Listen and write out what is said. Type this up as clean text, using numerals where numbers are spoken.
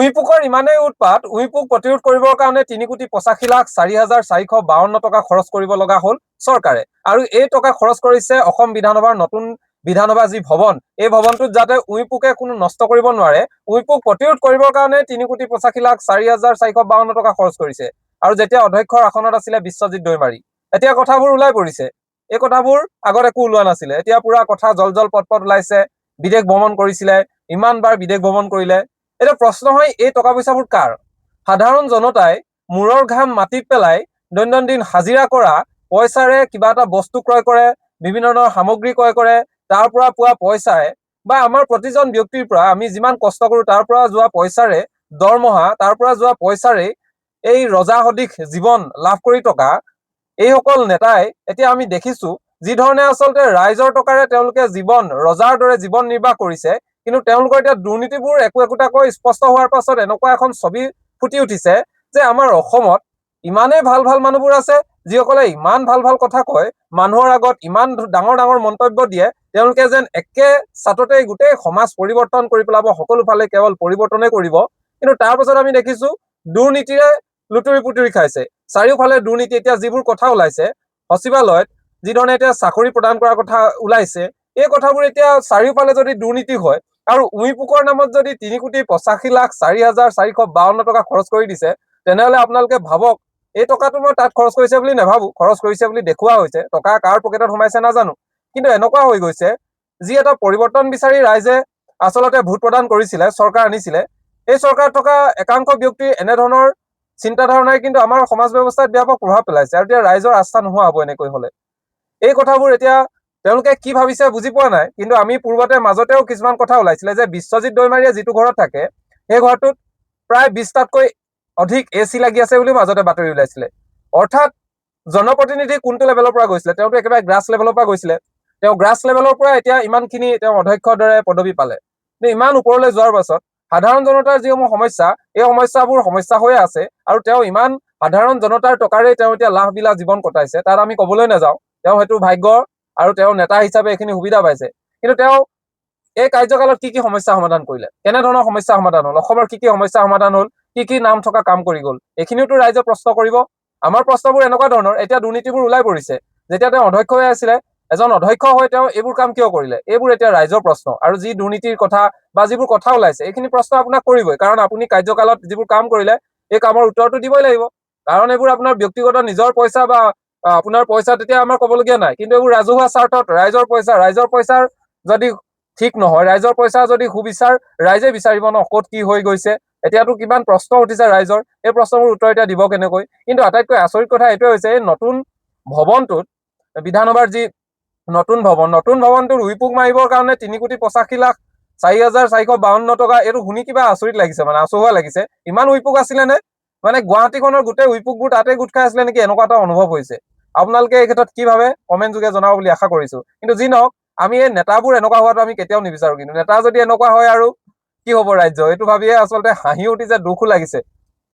উইপোকৰ ইমানেই উৎপাত, উইপোক প্ৰতিৰোধ কৰিবৰ কাৰণে 3,85,04,452 টকা খৰচ কৰিব লগা হ'ল চৰকাৰে। আৰু এই টকা খৰচ কৰিছে অসম বিধানসভাৰ নতুন বিধানসভা যি ভৱন, এই ভৱনটোত যাতে উইপোকে কোনো নষ্ট কৰিব নোৱাৰে, উইপোক প্ৰতিৰোধ কৰিবৰ কাৰণে 3,85,04,452 টকা খৰচ কৰিছে। আৰু যেতিয়া অধ্যক্ষৰ আসনত আছিলে বিশ্বজিৎ দৈমাৰী, এতিয়া কথাবোৰ ওলাই পৰিছে। এই কথাবোৰ আগত একো ওলোৱা নাছিলে, এতিয়া পুৰা কথা জল জল পট পট ওলাইছে। বিদেশ ভ্ৰমণ কৰিছিলে, ইমানবাৰ বিদেশ ভ্ৰমণ কৰিলে। এতিয়া প্ৰশ্ন হয়, এই টকা পইচাবোৰ কাৰ? সাধাৰণ জনতাই মূৰৰ ঘাম মাটিত পেলাই দৈনন্দিন হাজিৰা কৰা পইচাৰে কিবা এটা বস্তু ক্ৰয় কৰে, বিভিন্ন ধৰণৰ সামগ্ৰী ক্ৰয় কৰে, তাৰ পৰা পোৱা পইচাৰে বা আমাৰ প্ৰতিজন ব্যক্তিৰ পৰা আমি যিমান কষ্ট কৰোঁ তাৰ পৰা যোৱা পইচাৰে দৰমহা, তাৰ পৰা যোৱা পইচাৰে এই ৰজা সদৃশ জীৱন লাভ কৰি থকা এইসকল নেতাই এতিয়া আমি দেখিছো যিধৰণে আচলতে ৰাইজৰ টকাৰে তেওঁলোকে জীৱন ৰজাৰ দৰে জীৱন নিৰ্বাহ কৰিছে। কিন্তু তেওঁলোকৰ এতিয়া দুৰ্নীতিবোৰ একো একোটাকৈ স্পষ্ট হোৱাৰ পাছত এনেকুৱা এখন ছবি ফুটি উঠিছে যে আমাৰ অসমত ইমানেই ভাল ভাল মানুহবোৰ আছে, যিসকলে ইমান ভাল ভাল কথা কয়, মানুহৰ আগত ইমান ডাঙৰ ডাঙৰ মন্তব্য দিয়ে, তেওঁলোকে যেন একে ছাটতেই গোটেই সমাজ পৰিৱৰ্তন কৰি পেলাব, সকলো ফালে কেৱল পৰিৱৰ্তনে কৰিব। কিন্তু তাৰ পাছত আমি দেখিছো দুৰ্নীতিৰে লুতুৰি পুতুৰি খাইছে, চাৰিওফালে দুৰ্নীতি। এতিয়া যিবোৰ কথা ওলাইছে, সচিবালয়ত যিধৰণে এতিয়া চাকৰি প্ৰদান কৰাৰ কথা ওলাইছে, এই কথাবোৰ এতিয়া চাৰিওফালে যদি দুৰ্নীতি হয় আৰু উইপোকৰ নামত যদি 3,85,04,452 টকা খৰচ কৰি দিছে, তেনেহ'লে আপোনালোকে ভাবক। এই টকাটো মই তাত খৰচ কৰিছে বুলি নাভাবো, খৰচ কৰিছে বুলি দেখুওৱা হৈছে। টকা কাৰ পকেটত সোমাইছে নাজানো, কিন্তু এনেকুৱা হৈ গৈছে, যি এটা পৰিৱৰ্তন বিচাৰি ৰাইজে আচলতে ভোট প্ৰদান কৰিছিলে, চৰকাৰ আনিছিলে, এই চৰকাৰত থকা একাংশ ব্যক্তিৰ এনেধৰণৰ চিন্তাধাৰণাই কিন্তু আমাৰ সমাজ ব্যৱস্থাত ব্যাপক প্ৰভাৱ পেলাইছে। আৰু এতিয়া ৰাইজৰ আস্থা নোহোৱা হ'ব এনেকৈ হ'লে। এই কথাবোৰ এতিয়া তেওঁলোকে কি ভাবিছে বুজি পোৱা নাই। কিন্তু আমি পূৰ্বতে মাজতেও কিছুমান কথা ওলাইছিলে যে বিশ্বজিৎ দৈমাৰীয়ে যিটো ঘৰত থাকে, সেই ঘৰটোত প্ৰায় 20টাতকৈ অধিক এ চি লাগি আছে বুলি মাজতে বাতৰি ওলাইছিলে। অৰ্থাৎ জনপ্ৰতিনিধি কোনটো লেভেলৰ পৰা গৈছিলে? তেওঁতো একেবাৰে গ্ৰাছ লেভেলৰ পৰা গৈছিলে। তেওঁ গ্ৰাছ লেভেলৰ পৰা এতিয়া ইমানখিনি তেওঁ অধ্যক্ষৰ দৰে পদবী পালে। কিন্তু ইমান ওপৰলৈ যোৱাৰ পাছত সাধাৰণ জনতাৰ যিসমূহ সমস্যা, এই সমস্যাবোৰ সমস্যা হৈয়ে আছে। আৰু তেওঁ ইমান সাধাৰণ জনতাৰ টকাৰেই তেওঁ এতিয়া লাহ বিলাহ জীৱন কটাইছে, তাত আমি ক'বলৈ নাযাওঁ। তেওঁ সেইটো ভাগ্য আৰু তেওঁ নেতা হিচাপে এইখিনি সুবিধা পাইছে। কিন্তু তেওঁ এই কাৰ্যকালত কি কি সমস্যা সমাধান কৰিলে, কেনেধৰণৰ সমস্যা সমাধান হ'ল, অসমৰ কি কি সমস্যা সমাধান হ'ল, কি কি নাম থকা কাম কৰি গ'ল, এইখিনিওতো ৰাইজে প্ৰশ্ন কৰিব। আমাৰ প্ৰশ্নবোৰ এনেকুৱা ধৰণৰ। এতিয়া দুৰ্নীতিবোৰ ওলাই পৰিছে। যেতিয়া তেওঁ অধ্যক্ষ হৈ আছিলে, এজন অধ্যক্ষ হৈ তেওঁ এইবোৰ কাম কিয় কৰিলে? এইবোৰ এতিয়া ৰাইজৰ প্ৰশ্ন। আৰু যি দুৰ্নীতিৰ কথা বা যিবোৰ কথা ওলাইছে, এইখিনি প্ৰশ্ন আপোনাক কৰিবই। কাৰণ আপুনি কাৰ্যকালত যিবোৰ কাম কৰিলে, এই কামৰ উত্তৰটো দিবই লাগিব। কাৰণ এইবোৰ আপোনাৰ ব্যক্তিগত নিজৰ পইচা বা আপোনাৰ পইচা, তেতিয়া আমাৰ ক'বলগীয়া নাই। কিন্তু এইবোৰ ৰাজহুৱা স্বাৰ্থত ৰাইজৰ পইচা, ৰাইজৰ পইচাৰ যদি ঠিক নহয়, ৰাইজৰ পইচা যদি সুবিচাৰ ৰাইজে বিচাৰিব ন, ক'ত কি হৈ গৈছে। এতিয়াতো কিমান প্ৰশ্ন উঠিছে ৰাইজৰ, এই প্ৰশ্নবোৰ উত্তৰ এতিয়া দিব কেনেকৈ? কিন্তু আটাইতকৈ আচৰিত কথা এইটোৱে হৈছে, এই নতুন ভৱনটোত, বিধানসভাৰ যি নতুন ভৱন, নতুন ভৱনটোত উইপোক মাৰিবৰ কাৰণে 3,85,04,452 টকা। এইটো শুনি কিবা আচৰিত লাগিছে, মানে আচহুৱা লাগিছে। ইমান উইপোক আছিলে নে? মানে গুৱাহাটীখনৰ গোটেই উইপোকবোৰ তাতে গোট খাই আছিলে নেকি, এনেকুৱা এটা অনুভৱ হৈছে। আপোনালোকে এই ক্ষেত্ৰত কি ভাবে কমেণ্ট যোগে জনাব বুলি আশা কৰিছো। কিন্তু যি নহওক, আমি এই নেতাবোৰ এনেকুৱা হোৱাটো আমি কেতিয়াও নিবিচাৰো। কিন্তু নেতা যদি এনেকুৱা হয় আৰু কি হ'ব ৰাজ্য, এইটো ভাবিয়ে আচলতে হাঁহি উঠিছে, দুখো লাগিছে।